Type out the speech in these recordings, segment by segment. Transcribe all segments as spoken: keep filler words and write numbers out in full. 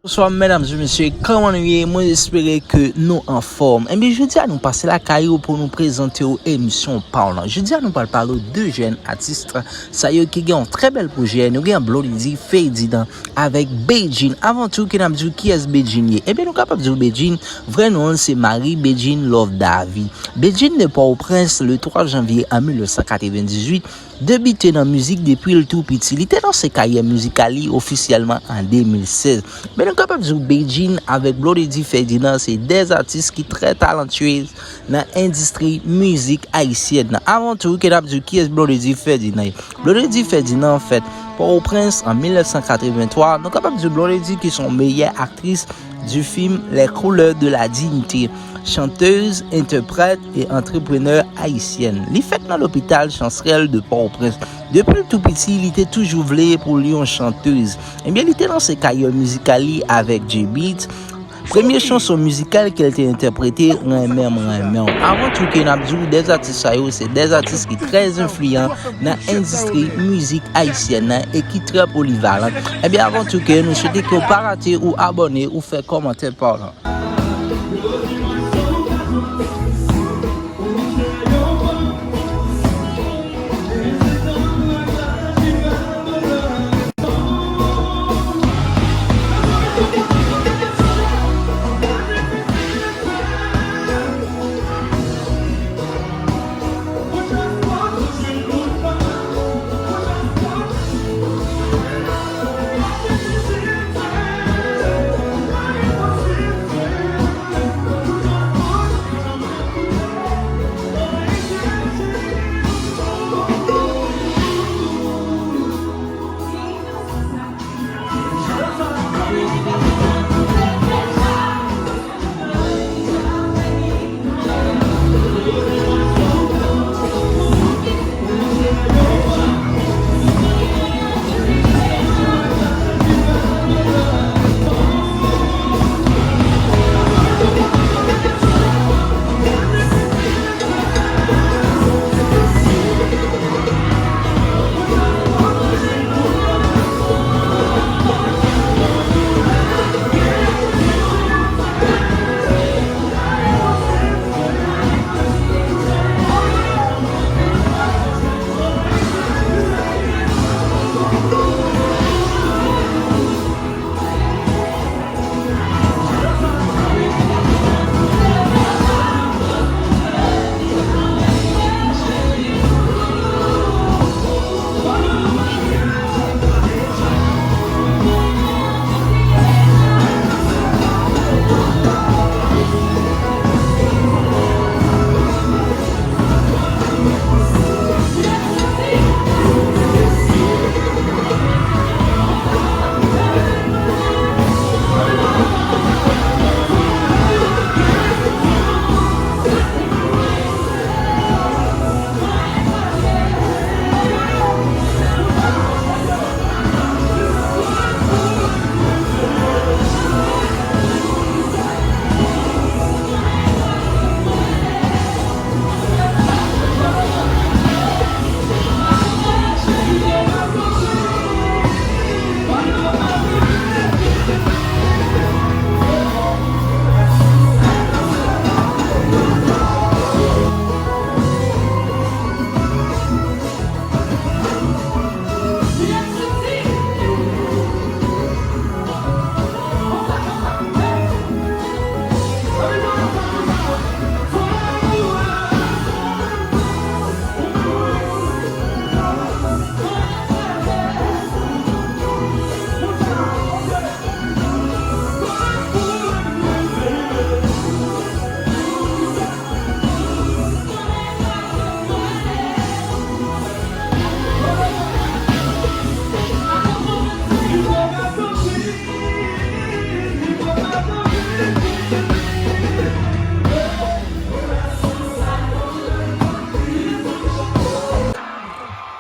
Bonswa medam e mesye, kòman nou ye? Mwen espere ke nou anfòm. Ebyen, jodi a nou pase lakay ou pou nou prezante w emisyon pa w lan. Jodi a nou pral pale w de jèn atis, sa yo ki gen yon trè bèl pwojè. Nou gen Blondedy Ferdinand avèk Bedjine. Avan tou, ke n ap di w kiyès Bedjine ye? Ebyen, nou kapab di w Bedjine, vrè non l se Marie Bedjine Love Davy. Bedjine de Pòtoprens, le twa janvye an mil nèf san katrevendizuit, debite nan mizik depi l tou piti. Li te lanse karyè mizikal li ofisyèlman an de mil sèz. Men nou kapab di w Bedjine avèk Blondedy Ferdinand se de atis ki trè talantyez nan endistri mizik ayisyèn nan. Avan tou, ke n ap di w kiyès Blondedy Ferdinand ye? Blondedy Ferdinand fèt Pòtoprens an mil nèf san katrevenntwa. Nou kapab di w Blondedy ki se yon meyè aktris du film Les Couleurs de la Dignité. Chantèz, entèprèt e antreprenè ayisyèn. Li fèt nan lopital Chancerelle de Pòtoprens. Depi l tou piti, li te toujou vle pou l yon chantèz. Ebyen, li te lanse karyè mizikal li avèk J-Beatz. Premye chanson mizikal ke l te entèprete, Renmen m, Renmen w. Avan tou, ke n ap di w, de atis sa yo, se de atis ki trè enfliyan nan endistri mizik ayisyèn nan e ki trè polivalan. Ebyen, avan tou, ke nou swete ke w pa rate ou abòne ou fè kòmantè pa w lan.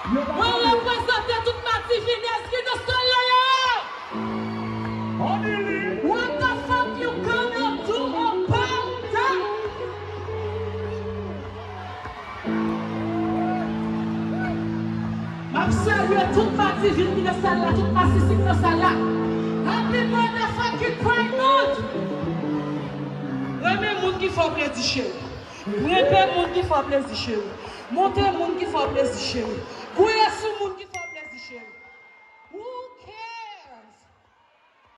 Mwen reprezante tout Matifinèz ki nan sal la yo. What the fuck you gonna do about that? M ap salye tout Mativin ki nan sal la, tout masisi ki nan sal la. Happy motherfucking fè w plezi cheri. Grenpe moun ki fè w plezi cheri. Monte moun ki fè w plezi cheri. Gouye sou moun ki fè